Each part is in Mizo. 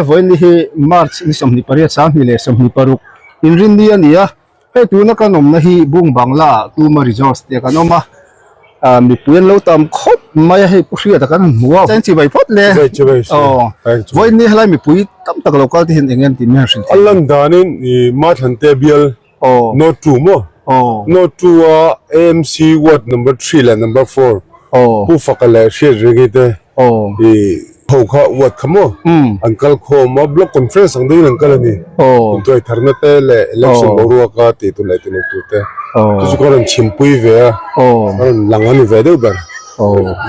Vawiin ni hi March ni 28 2026 inrinni a ni a. Hei tuna kan awmna hi Bung Bangla ah Tuma Resorts te kan awm a, ah mipui an lo tam khawp mai a hei Pu Hriata kan han hmu a, cheng chibai phawt le aw vawiin ni helai mipui tam tak lo kal te hian eng em tih mai han hrilh A lan danin ih Mathlan te bial North 2 maw North 2 a AMC ward number 3 leh number 4 Pu Faka leh Hriat Rengi te I ho kha uat kha maw? An kal khawm a, block conference ang deuhin an kal a ni. Intuai tharna te leh election boruaka tih tur leh tih loh tur te. Chu chu ka rawn chhimpui ve a, ka rawn lang a ni ve deuh ber.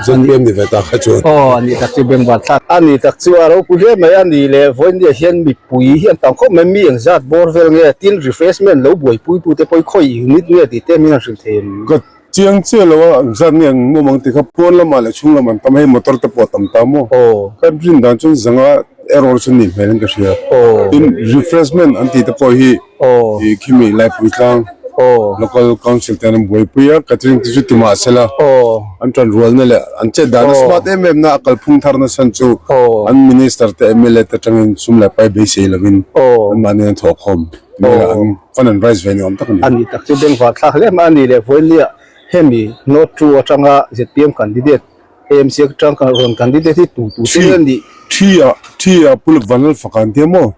ZPM ni ve ta kha chuan. Aw, a ni tak chu bengvar thlak. A ni tak chu a ropui hle mai a ni le. Vawiin hian mipui hi an tam khawp mai, mi engzat bawr vel nge tin refreshment lo buaipui tute pawh hi khawi unit nge tih te min han hrilh thei em? Chiang chiah lo a, zat nge ang nuam ang tih kha pawn lamah leh chhung lamah an tam a, hei motor te pawh a tam ta maw? Ka rin dan chuan zanga error chu ni hmel in ka hria. Tin, refreshment an tih te pawh hi ih khimi Laipui tlang local council te an an buaipui a, catering te chu ti mah sela an tan rualna leh an chet dan a smart em em na a kalphung thar nasa chu an minister te mla te atangin sum leh pai beisei lovin anmahni an thawhkhawm. An fun and rice ve ni awm tak a ni. A ni tak chu bengvar thlak hle mai a ni leh vawinia hemi North 2 atanga zpm candidate AMC atang kan rawn candidate hi tu tu te nge nih? Thi ah thi ah Pu Vanlal Faka an tia maw?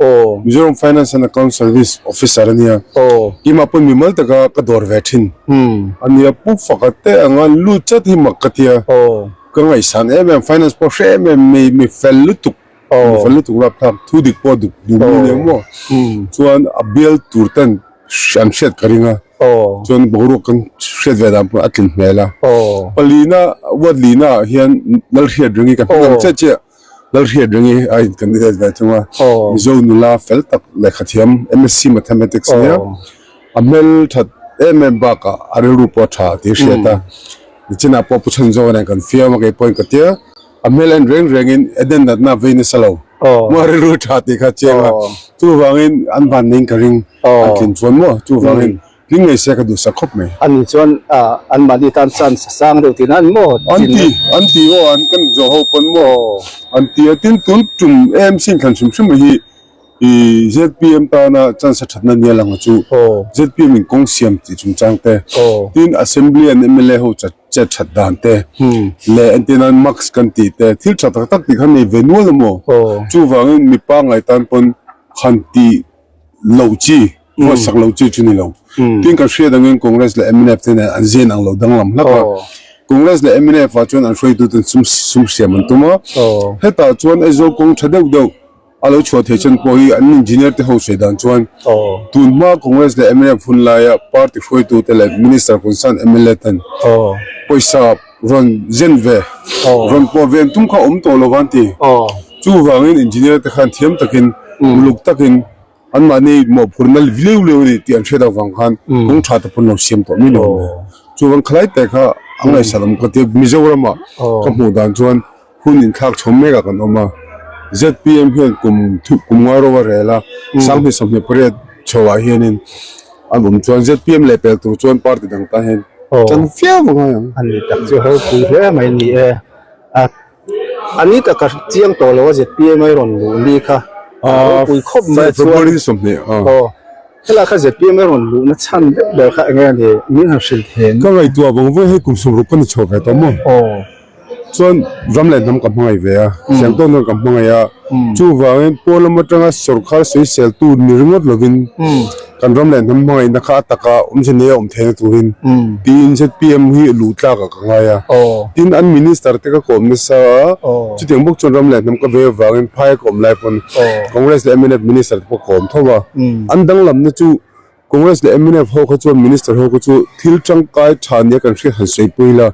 Mizoram Finance and Account Service Officer a nia. Keimah pawn mimal taka ka dawr ve thin a nia. Pu Faka te anga lut chat hi mak ka tia. Ka ngaihsan em em finance pawh hre em em mai mi fel lutuk. Mi fel lutuk rap thlak thu dik pawh duk duh mai nia maw chuan a bial tur ten an hriat ka ring a chuan boruak kan hriat ve dan pawh a tlin hmel a palina ward lina ah hian Lalhriat ringi ka hming ang chiah chiah Lalhriat ringi a in candidate ve thung a Mizo nula fel tak lehkha thiam MSc Mathematics nia a hmel that em em bakah a rilru pawh a tha tih a hriat a nichinah pawh Pu Chhanzawng nen kan fiam a keipawhin ka tia. A hmel en reng rengin Eden natna a vei nasa lo. Maw rilru tha tih kha chiang a. Chuvangin an van neiin ka ring. An tlin chuan maw? Chuvangin tling ngei se ka duhsak khawp mai. Ani chuan anmahni tan chance a sang deuh tihna a ni maw? An ti, an ti aw, an kan zawh ho pawn maw? An ti a, tin tun tum AMC in thlan hrim hrim hi I zpm tana chance a thatna nia lang a chu zpm in kawng siam tih chungchang te tin assembly an mla ho chat chet that dan te leh entir nan mask kan tih te thil tha tak tak tih kha nei ve nual emaw chuvangin mipa ngai tan pawn han tih loh chi huatsak loh chi chu ni lo tin kan hriat angin congress leh mnf te nen an zian ang lo danglam hlak a congress leh mnf ah chuan an hruaituten sum sum siam an tum a hetah chuan Aizawl kawng tha deuh deuh A lo chhuah theih chuan pawh hi an engineer te ho sawi dan chuan tun hma Congress leh mnf hun laia party hruaitu te leh minister concern mla ten pawisa rawn zen ve rawn pawh ve an tum kha awm tawh lo van ti. Chuvangin engineer te khan thiam takin uluk takin anmahni mawhphurhna liu liu a ni tih an hriat avang khan kawng tha te pawn lo siam tawh mai lo a ni. Chuvang khalai te kha a ngaihsat awm ka ti a Mizoramah ka hmuh dan chuan Hun inthlak chhawm mekah kan awm a, zpm hian kum kum ngai ro a rel a, 2028 chhoah hianin an awm chuan zpm leh pel tur chuan party dang tan hian tan viau a ngai ang. A ni tak chu ropui hle mai ni e. A a ni tak ka chiang tawh lo a zpm a i rawn luh ni kha a ropui khawp mai chuan. February 20 a. Aw helai kha zpm a rawn luhna chhan deuh ber kha enge a ni min han hrilh thei em? Ka ngaihtuah vang vang hei kum 60 ka ni chhuak ve tawh maw? Aw. Chuan ram leh hnam ka hmangaih ve a, siamtawk nawn ka hmangaih a, chuvangin pawn lam atanga sawrkar sawiseltu ni ringawt lovin kan ram leh hnam hmangaihna kha a taka awmze nei a awm theihna turin tiin zpm hi luh tlakah ka ngai a. Tin, an minister te ka kawm nasa a, chutiang bawk chuan ram leh hnam ka ve avangin phai ka awm lai pawn Congress leh mnf minister te pawh ka awm tho a, an danglamna chu Congress leh mnf ho kha chuan Minister ho kha chu thil tangkai tha nia kan hriat han sawi pui la,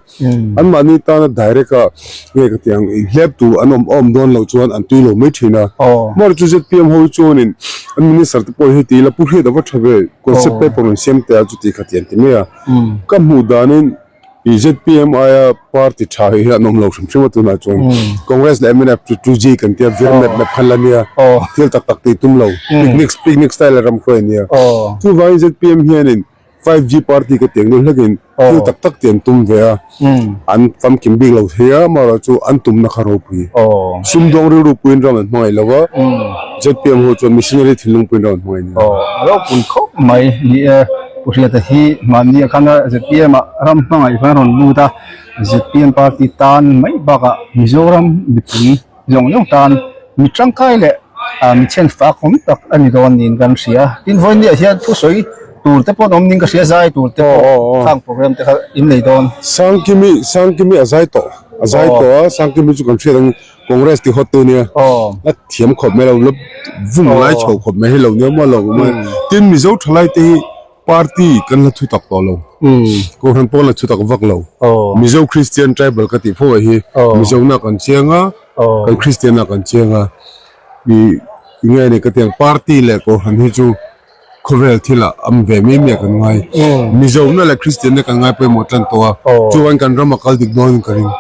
anmahni tana direct a nge ka tih ang i hlep tur an awm awm dawn loh chuan an tui lo mai thin a. Amaherawhchu chu zpm ho hi chuanin an Minister te pawh hi heti ila Pu Hriat a va tha ve, concept paper rawn siam teh a chuti kha ti an ti mai a. Ka hmuh danin I zpm aia party tha hi an awm lo hrim hrim a tunah chuan Congress leh mnf chu 2G kan tia vir map map khan la nia thil tak tak tih tum lo picnic picnic style a ram hruai a nia chuvangin zpm hianin 5G party ka tiang deuh hlekin thil tak tak te an tum ve a, an famkim bik lo thei a, amaherawhchu an tumna kha ropui. Sumdawng rilru puiin ram an hmangaih lo a, zpm ho chuan missionary thinlung puiin ram an hmangaih ni. Ropui khawp mai ni e, Pu Hriata hi mahni a khan a zpm ah ram hmangaih vang a rawn lut a, zpm party tan mai bakah Mizoram mipui Zawng zawng tan mi tangkai leh mi chhen fak awm tak a ni dawn niin kan hria. Tin vawiin hian thusawi tur te pawh an awm niin ka hria, zai tur te pawh khang program te kha in nei dawn. Sangkimi Sangkimi a zai tawh a zai tawh a, Sangkimi chu kan hriat ang Congress ti hawt tu nia, a thiam khawp mai lo la vum ngai chho khawp mai hi lo nia maw lo mai. Tin Mizo thalai te hi Party kan la thu tak tawh lo. Kohhran pawh la thu tak vak lo. Mizo Christian Tribal ka tih fo hi Mizo na kan chiang a, kan Christian na kan chiang a. I nge ni ka ti ang party leh kohhran hi chu khawvel thil ah am ve mai mai ah kan ngai. Mizo na leh Christian na kan ngai pawimawh tan tawh a. Chuan kan ram a kal dik dawn in ka ring.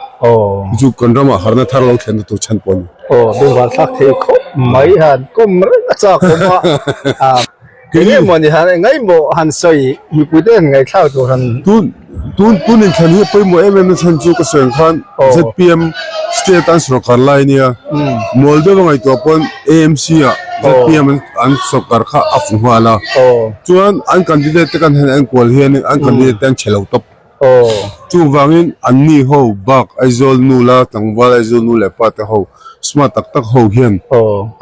Chu kan ram ah harna thar lo thlen na tur chhan pawh a ni. Aw, bengvar thlak thei khawp mai han kawm reng a chak awm a. Enge maw ni han engaimawh han sawi mipui te han ngaihthlak tur han. Tun tun tun inthlan hi a pawimawh em em na chhan chu ka sawi ang khan zpm state an sorkar lai ania mual deuh a ngaihtuah pawn amc ah zpm an an sorkar kha a fu nghal a chuan an candidate te kan han enkual hianin an candidate te an chhe lo tawp. Chuvangin anni ho bak Aizawl nu la tlangval Aizawl nu leh pa te ho smart tak tak ho hian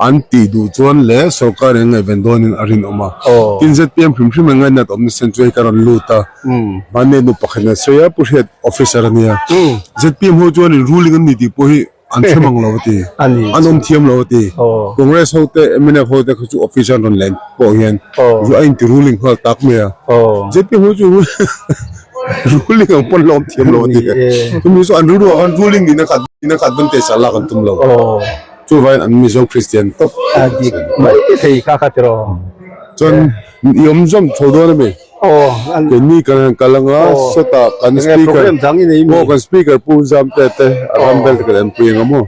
an tih duh chuan leh sorkar in an ngaihven dawnin a rinawm a. Tin zpm hrim hrim an ngainat awmna sen chu hei ka rawn lut a, mahni nu pakhat in a sawi a, Pu Hriat officer a nia. Zpm ho chuan in ruling an ni tih pawh hi An hre mang lo a ti. An awm thiam lo a ti. Congress ho te, mnf ho te kha chu office an rawn len pawh hian zu a inti ruling nghal tak mai a. Zpm ho chu ruling ang pawn la awm thiam lo a ti. Chumi chu an rilru ah khan ruling nihna kha nihna kha advantage ah lak an tum lo. Chuvangin an Mizo Christian tawp. A dik mai thei kha kha tiraw. Chuan i awm zawm chho dawn a mi? Keini kan han kal anga sawtah kan speaker aw kan speaker pu Zamte te a ram vel te kan enpui anga maw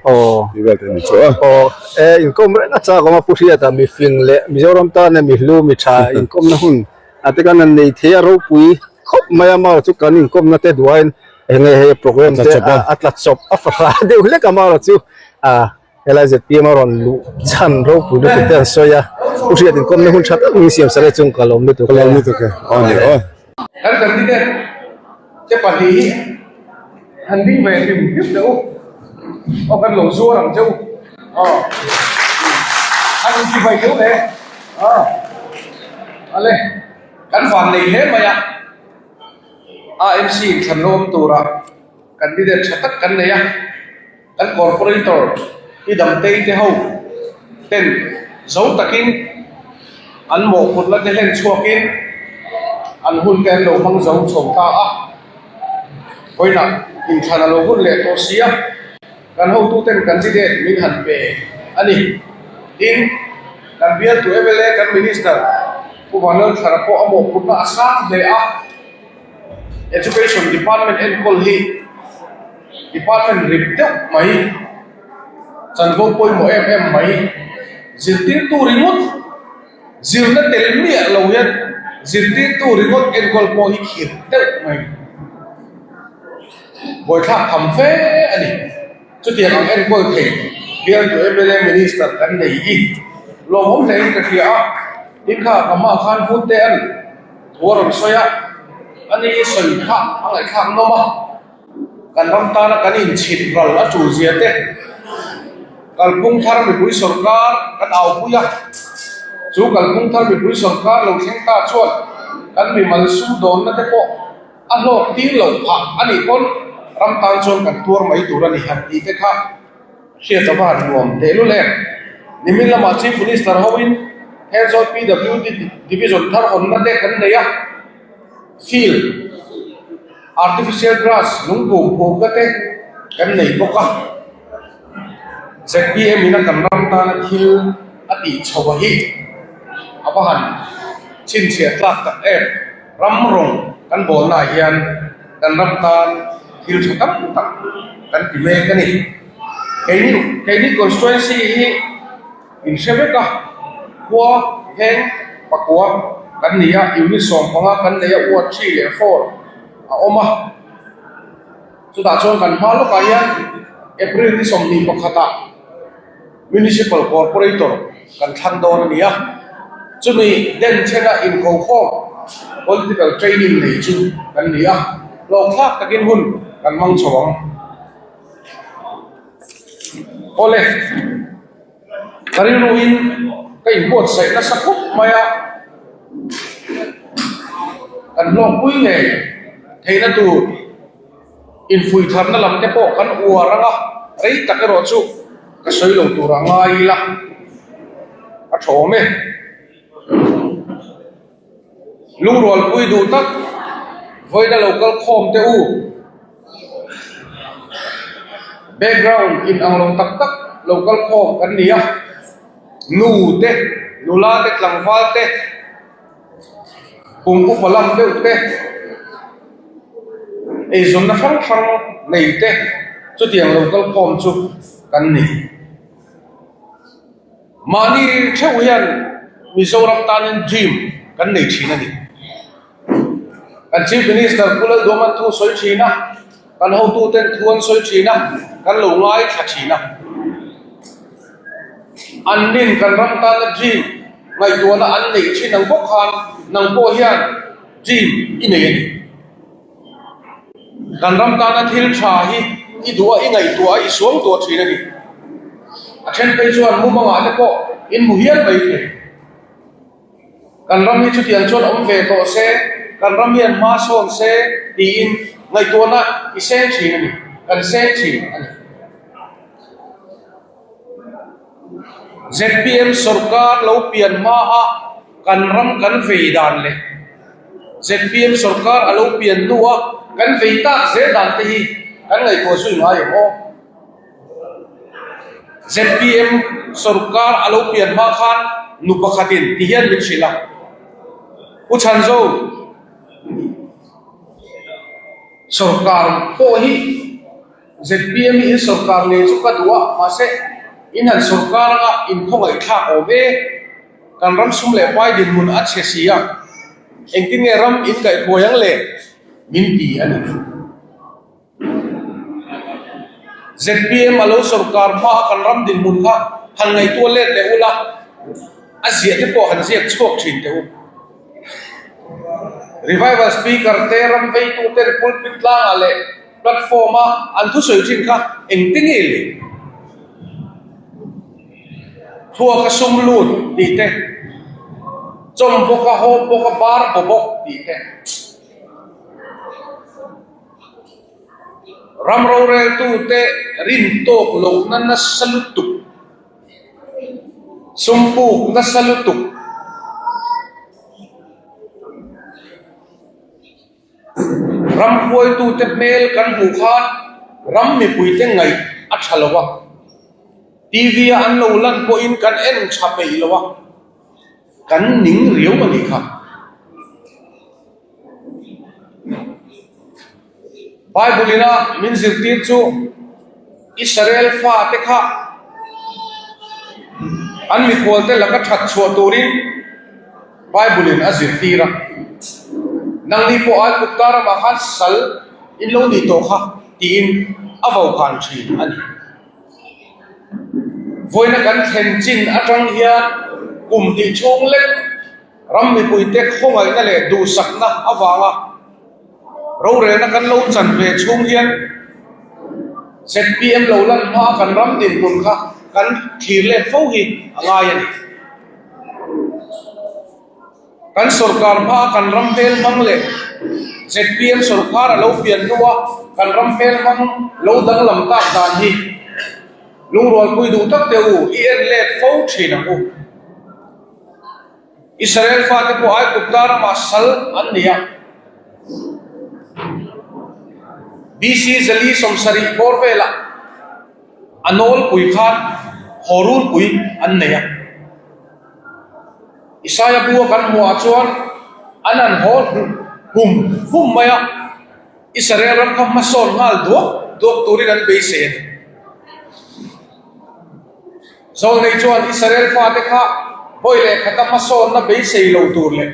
tih vel te a ni chu a. Aw e inkawm reng a chak awm a Pu Hriata mi fing leh Mizoram tana mi hlu mi tha inkawmna hun a te kan han nei thei a ropui khawp mai a marawh chu kan inkawmna te duain enge hei program te a tla chawp a fahra deuh hlek a marawh chu a Helai zpm a rawn luh chhan ropui lutuk te an sawi a, Pu Hriat inkawmna hun tha tak min siam sak e chung ka lawm lutuk e. Ka lawm lutuk e, aw ni aw. Kan candidate te pahnih hi han ding ve hrim hrim teh u, aw kan lo zuar ang che u, aw han inti vai teh u le, aw ale kan van nei hle mai a, AMC inthlan lo awm tura candidate tha tak kan nei a. Kan corporator hi Damtei te ho ten zo takin an mawhphurhna te hlen chhuakin an hun te an lo hmang zo chho ta a, vawiinah inthlan a lo hun leh tawh si a, kan hotu ten candidate min han pe a ni. Tin, kan bialtu mla kan minister Pu Vanlalthara pawh a mawhphurhna a sang hle a, Education department enkawl hi Department rip deuh mai, chanvo pawimawh em em mai, zirtirtu ringawt, zirna tel miah lo hian zirtirtu ringawt enkawl pawh hi khir deuh mai. Buaithlak tham fe a ni. Chutiang ang enkawl thei bialtu mla Minister kan nei hi lawmawm hle in ka hria a, tin kha ka hmaah khan Vute an thu a rawn sawi a, ani sawi kha a ngaihthlak nawm a. Kan ram tana kan inchhit ral a tul zia te, kalphung thar mipui sawrkar kan aupui a, chu kalphung thar mipui sawrkar lo thleng ta chuan kan mimal sumdawnna te pawh a hlawk tir loh phah a nih pawn ram tan chuan kan tuar mai tur a ni han tih te kha hriat a va han nuam tehlul em. Nimin lamah Chief Minister hoin Herzawl PWD Division thar hawnna te kan nei a. Field, artificial grass lungpum phumna te kan nei bawk a, zpm in a kan ram tana thil a tih chho a hi a va han chhinchhiah tlak tak em, ram rawng kan bawlna ah hian kan ram tan thil tha tam tak kan ti mek a ni. Keini keini constituency hi. In hre vek a, khua, veng, pakua. kan ni a, unit 15 kan nei a, ward 3 leh 4 a awm a. Chutah chuan kan hma lawkah hian April ni 21 ah Municipal Corporator kan thlang dawn a ni a, chumi den chhena inkokhawm political training nei chu kan ni a, hlawhthlak takin hun kan hmang chho ang. Awle, ka rilruin ka inbuatsaih nasa khawp mai a, kan hlawkpui ngei theihna tur. Infuih tharna lam te pawh kan uar ang a, rei tak erawh chu ka sawi lo tur a ngai ila a tha awm e. Lungrualpui duh tak vawiina lo kal khawm teh u. Background in ang lo tak tak lo kal khawm kan ni a, nu te, nula te, tlangval te, Kum upa lam deuh te, eizawnna hrang hrang nei te chutiang lo kal khawm chu kan ni. Mahni theuh hian Mizoram tanin dream kan nei thin a ni. Kan Chief Minister Pu Lalduaman thu sawi thin a, kan hotuten thu an sawi thin a, kan lo ngaithla thin a. An nin kan ram tana dream ngaihtuahna an neih thin ang bawk khan nang pawh hian dream i nei a ni. Kan ram tana thil tha hi i duh a, i ngaihtuah a, i suam tuah thin a ni. A then phei chuan mumangah te pawh in hmu hial mai thei. Kan ram hi chutiang chuan awm ve tawh se, kan ram hian hma sawn se tiin ngaihtuahna i seng thin a ni, kan seng thin a ni. Zpm sorkar lo pian hmaa kan ram kan vei dan leh zpm sorkar a lo pian hnua kan vei tak zel dan te hi kan ngaihtuah zui ngai em aw? Zpm sorkar a lo pian hma khan nu pakhatin ti hian min hrilh a, Pu Chhanzo, sorkar pawh hi zpm hi in sorkar ngei chu ka duh a, mahse in han sorkar anga in khawngaihthlak awm e, kan ram sum leh pai dinhmun a chhe si a, engtin nge ram in kaihhruai ang le min ti a ni. Zpm a lo sorkar hma a kan ram dinhmun kha han ngaihtuah let leh ula, a ziah te pawh han ziak chhuak thin teh u. Revival Speaker te ram veitu ten pulpit tlangah leh platform a an thusawi thin kha engte nge le? Thluaka sum lut tih te, chawm bawka haw bawka bar baw bawk tih te. Ram roreltute rin tawk lohna nasa lutuk, sum puk nasa lutuk, ram hruaitute hmel kan hmuh khan ram mipuite ngaih a tha lo a, TV a an lo lan pawhin kan en tha peih lo a, kan ning riau a nih kha. Bible ina min zirtir chu Israel fate kha an mikhualte laka that chhuah turin Bible in a zirtir a. Nangni pawh Aigupta ramah khan sal in lo nih tawh kha tiin a vaukan thin a ni. Vawiina kan thlen chin atang hian kum hnih chhung lek Ram mipuite khawngaihna leh duhsakna avanga rorelna kan lo chan ve chhung hian zpm lo lan hmaa kan ram dinhmun kha kan thlir let fo hi a ngai a ni. Kan sorkar hmaa kan ram hmel hmang leh zpm sorkar a lo pian hnua kan ram hmel hmang lo danglam tak dan hi lungrualpui duh tak teh u, i en let fo thin ang u. Israel fate pawh Aigupta ramah sal an ni a. BC zali 70 bawr velah a nawlpui khan Horunpui an nei a. Isaia bua kan hmuhah chuan an han haw hum hum mai a. Israel ram kha hmasawn nghal duak duak turin an beisei a ni. Zawlnei chuan Israel fate kha vawi leh khata hmasawnna beisei lo tur leh.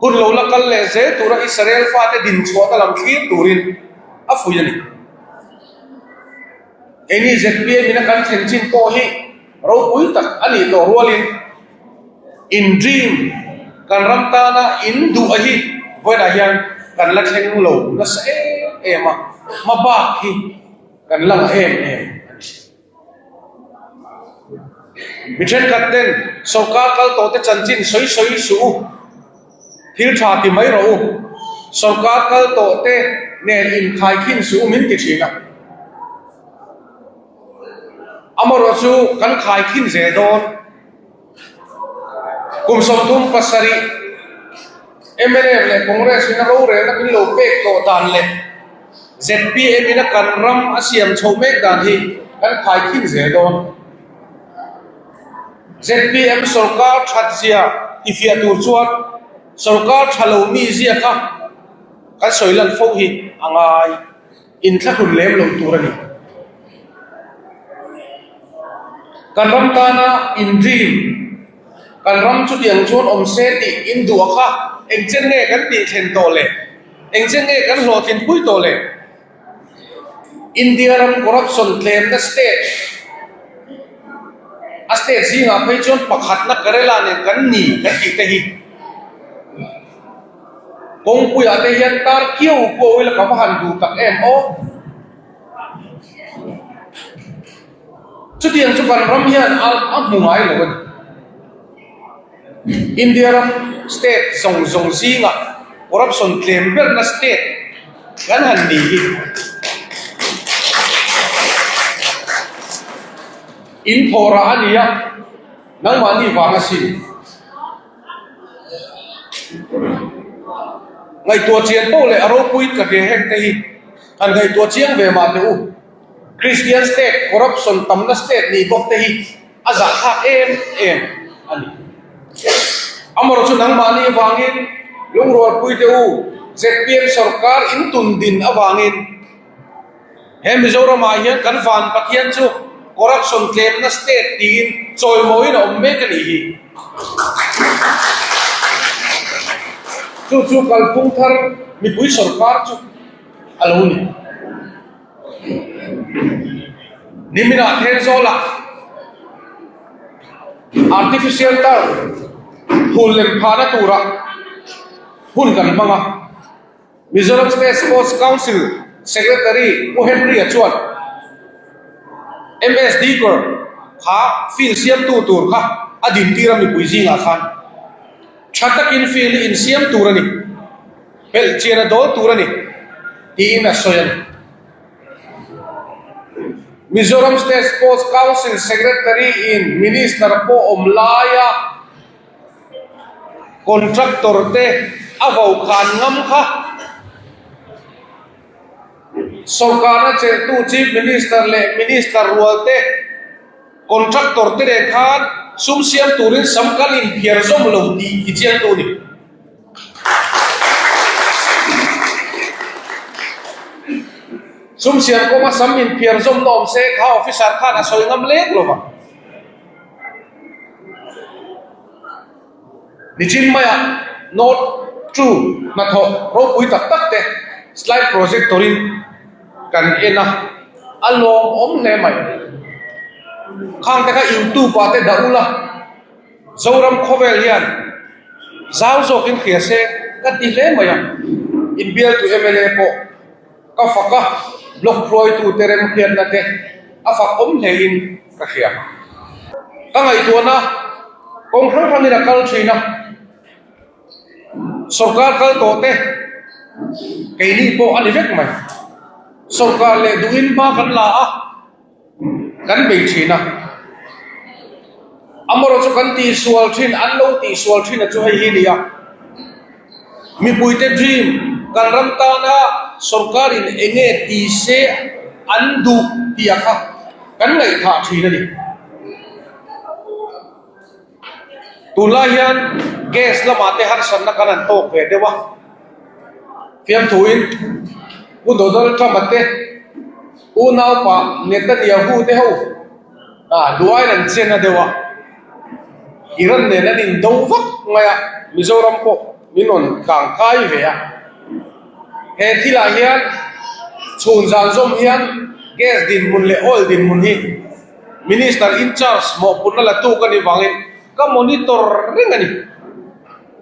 Hun lo la kal leh zel tura Israel fate din chhuahna lam thlir turin a fuih a ni. Keini ZPM in a kan thlen chin pawh hi ropui tak a nih tawh rualin in dream kan ram tana in duh a hi vawiinah hian kan la thleng lo nasa em em a, hmabak hi kan la ngah em em a ni. Mi thenkhat ten sawrkar kal tawh te chanchin sawi sawi suh u, thil tha ti mai rawh u, sawrkar kal tawh te nen inkhaikhin suh u min ti thin a. Amaherawh chu kan khaikhin zel dawn. Kum 37 mnf leh Congress in a rorelna min lo pek tawh dan leh zpm in a kan ram a siam chhoh mek dan hi kan khaikhin zel dawn. Zpm sawrkar that zia tifiah tur chuan sawrkar tha lo mi zia kha kan sawi lan fo hi a ngai inthlahlun lem lo tur a ni. Kan ram tana in dream, kan ram chutiang chuan awm se tih in duh a kha engchen nge kan tih thlen tawh le? Engchen nge kan hlawhtlin pui tawh le? India ram corruption tlemna state, a state zingah phei chuan pakhatna Kerala nen kan ni kan tih te hi kawngpuiah te hian tar kiau pawh ila ka va han duh tak em aw. Chutiang chu kan ram hian a a hmu ngai lo a ni. India ram state zawng zawng zingah corruption tlem berna state kan han ni hi. In thawhrah a ni a, nangmahni vang asin. Ngaihtuah chian poh leh a ropui ka hria heng te hi. Han ngaihtuah chiang ve mah teh u. Christian state corruption tamna state nih bawk te hi a zahthlak em em a ni. Amaherawh chu nangmahni avangin lungrualpui teh u, zpm sorkar in tun din avangin he Mizoramah hian kan van Pathian chu corruption tlemna state tiin chawimawiin a awm mek a nih hi. Chu chu kalphung thar mipui sorkar chu a lo ni. Niminah Thenzawlah artificial turf phul lem phahna tura hun kan hmang a. Mizoram State Sports Council Secretary Pu Henry-a chuan MSD kawr kha field siamtu tur kha a dintir a mipui zingah khan tha takin field hi insiam tur a ni. Pelh chian a dawl tur a ni, tiin a sawi a ni. Mizoram State Sports Council Secretary in Minister pawh awm laia contractor te a vokhan ngam kha sawrkarna chelhtu Chief Minister leh Minister rual te contractor te nen khan sum siam turin sam kan inphiar zawm lo tih tichiangtu a ni. Sum siam kawnga sam inphiar zawm na awm se kha officer khan a sawi ngam lek lo vang. Nichin maiah note two hnathawh ropui tak tak te slide projector in kan en a, a lawmawm hle mai. Khang te kha youtube ah te dah ula. Zoram khawvel hian zau zawkin hria se ka ti hle mai a, inbialtu mla pawh ka fak a, block hruaitute remhriatna te a fak awm hlein ka hria. Ka ngaihtuahna kawng hrang hrangin a kal thin a, sawrkar kal tawh te keini pawh a ni vek mai. Sawrkar leh duhin hma kan la a. Kan bei thin a, amaherawh chu kan tihsual thin, an lo tihsual thin a chu hei hi a ni a, mipuite dream kan ram tana sawrkarin eng nge ti se an duh tih a kha kan ngaihthah thin a ni. Tunlai hian gas lamah te harsatna kan han tawk ve deuh a, fiamthuin Pu Donald Trump-a te unaupa Netanyahu te ho ah duaiin an chen a deuh a, Iran nen an indo vak mai a, Mizoram pawh. Min rawn kang kai ve a. He thilah hian chhun zan zawm hian gas dinhmun leh oil dinhmun hi Minister in charge mawhphurhna la tu ka nih vangin ka monitor reng a ni.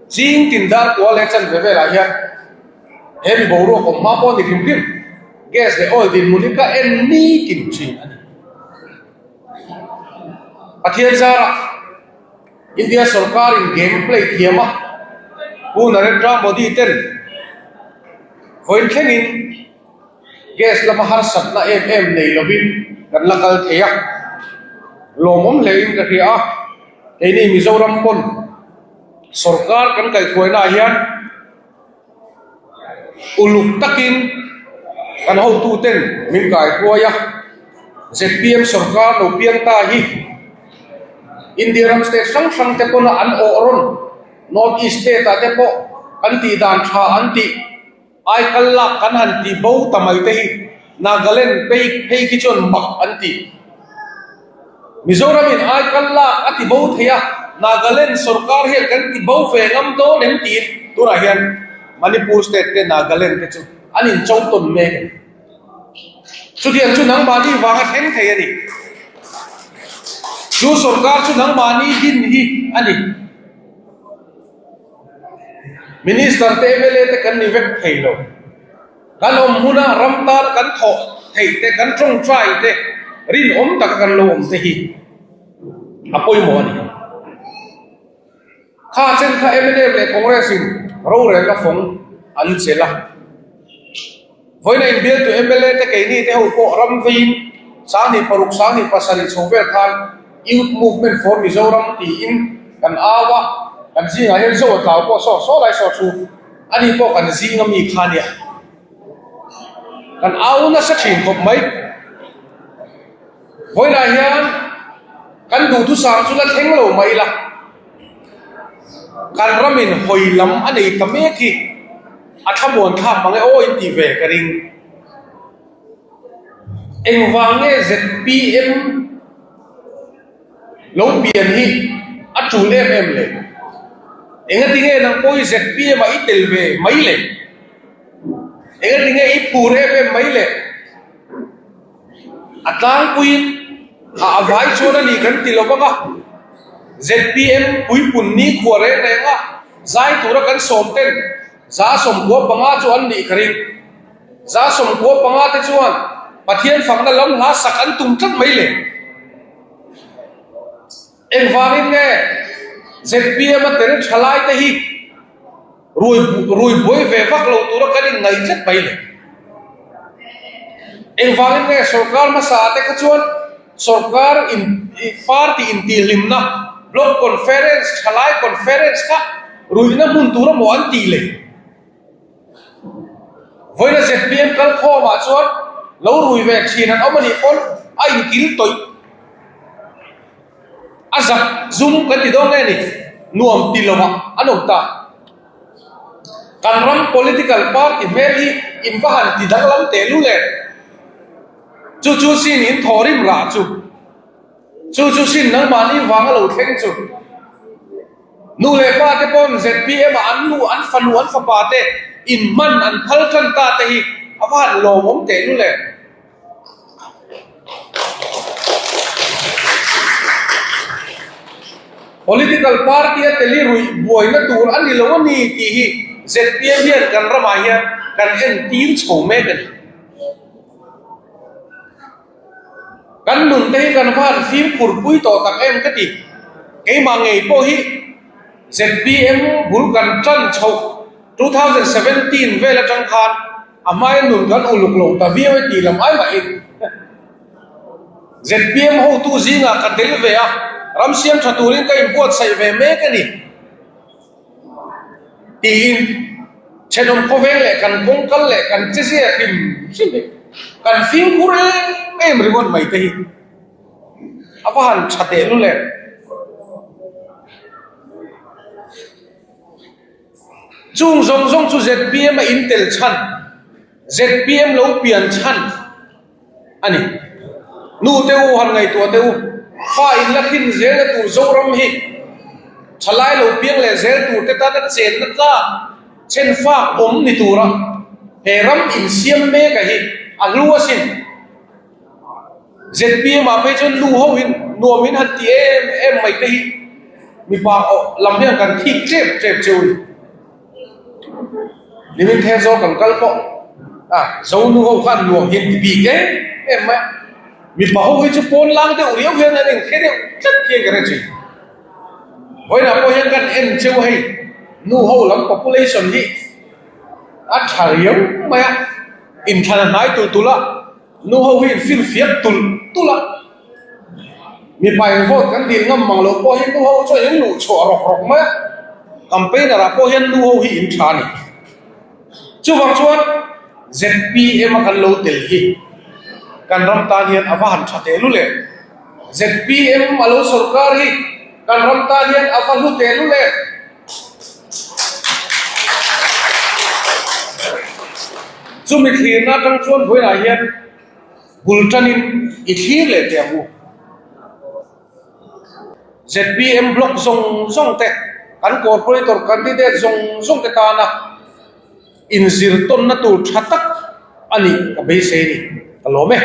Ching tin dar kual leh chanve velah hian he mi boruak awm hma pawh a ni hrim hrim. Gas leh oil dinhmun hi ka en nitin thin a ni. Pathian zarah. India sorkarin game play thiam a, Pu Narendra Modi ten vawiin thlengin gas lama harsatna em em nei lovin kan la kal thei a, lawmawm hlein ka hria a, keini Mizoram pawn sorkar kan kaihhruainaah hian Uluk takin kan hotuten min kaihruai a, zpm sorkar lo piang ta hi India ram state hrang hrang te pawna an awh rawn North East state ah te pawh kan tih dan tha an tih aikal lak kan han tih bo ta mai te hi Nagaland phei phei khi chuan mak an ti. Mizoramin aikal lak a ti bo thei a, Nagaland sorkar hian kan ti bo ve ngam dawn em tiin tunah hian Manipur state te Nagaland te chu an incho tawn mek a ni. Chutiang chu nangmahni vanga thleng thei a ni. Chu sorkar chu nangmahni din hi a ni. Minister te mla te kan ni vek thei lo. Kan awm hmuna ram tan kan thawh theih te, kan tawngtai te, rinawm taka kan lo awm te hi a pawimawh a ni. Kha chen kha mnf leh Congress in rorelna fawng an chelh a. Vawiina inbialtu mla te keini te ho pawh ram veiin 2006, 2007 chho vel khan Youth Movement for Mizoram tiin kan au a, kan zingah hian Zo a tlau pawh saw saw lai saw thu. Ani pawh kan zing ami kha nia. Kan au nasa thin khawp mai. Vawiinah hian kan duhthusam chu la thleng lo mai la. Kan ramin hawi lam a nei ta mek hi a thlamuan thlak mang e aw in tih ve ka ring. Engvang nge zpm Lo pian hi a tul em em le? Engati nge nang pawh hi zpm ah i tel ve mai le? Engati nge i phur em em mai le? A tlangpuiin a a vai chuan a ni kan ti lo vang a, zpm puipun nikhua reng reng a zai tura kan sawm ten 95 chu an nih ka ring. 95 te chuan Pathian fakna lam hla sak an tum tlat mai le. Engvangin nge zpm a tel tha lai te hi rui rui buai ve vak lo tura kan inngaih tlat mai le. Engvangin nge sorkar hmasa ah te kha chuan sorkar in party intihhlimna block conference thalai conference kha ruihna hmun tur amaw an tih le. Vawiina zpm kal khawmah chuan lo rui ve thin an awm a nih pawn a inkil tawih. A zak zum kan ti dawn nge ni? Nuam ti lovah an awm ta. Kan ram political party hmel hi in va han ti danglam tehlul em? Chu chu sin in thawhrim rah chu. Chu chu sin nangmahni vanga lo thleng chu. Nu leh pa te pawn zpm ah an nu, an fanu, an fapa te inhman an phal tan ta te hi a va han lawmawm teh lul em? Political party a tel i ruih buaina tur a ni lo a ni tih hi zpm hian kan ramah hian kan entir chho mek a ni. Kan nun te hi kan va han fimkhur pui tawh tak em ka ti. Keimah ngei pawh hi zpm bul kan tan chhoh 2017 vel atang khan a hmaia nun kan uluk lo ta viau e tih lam ai mahin zpm hotu zingah ka tel ve a, ram siam tha turin ka inbuatsaih ve mek a ni. Tiin thenawm khawveng leh kan kawng kal leh kan che zia hrim hrim hi kan fimkhur em em ringawt mai te hi a va han tha teh lul em. Chung zawng zawng chu zpm a intel chhan, zpm lo pian chhan a ni. Nu te u han ngaihtuah teh u, fa in la hrin zelna tur Zoram hi. Thalai lo piang leh zel tur te tana chenna tlak chen fak awm ni tura he ram insiam mek a hi a hlu asin. Zpm ah phei chuan nu ho in nuam in han ti em em mai te hi mipa lam hian kan thik tlep tlep cheu a ni. Nimin then zawk kan kal pawh a zo nu ho khan nuam hian ti bik em em mai a, mipa ho hi chu pawn lang deuh riau hian an inhre deuh tlat hian ka hre thin. Vawiinah pawh hian kan en cheu a hei nu ho lam population hi a tha riau mai a, inthlan a hnai tulh tulh a. Nu ho hi in finfiak tulh tulh a, mipa in vote kan dil ngam mang loh pawh hi nu ho chuan in luh chhuah rawk rawk mai a, campaigner ah pawh hian nu ho hi in tha a ni. Chuvang chuan zpm a kan lo tel hi kan ram tan hian a va han tha teh lul em? Zpm a lo sorkar hi kan ram tan hian a va hlu teh lul em? Chumi thlirna atang chuan vawiinah hian bul tanin i thlir leh teh ang u. Zpm block zawng zawng te, kan corporator candidate zawng zawng te tana inzir tawnna tur tha tak a nih ka beisei a ni. Ka lawm e.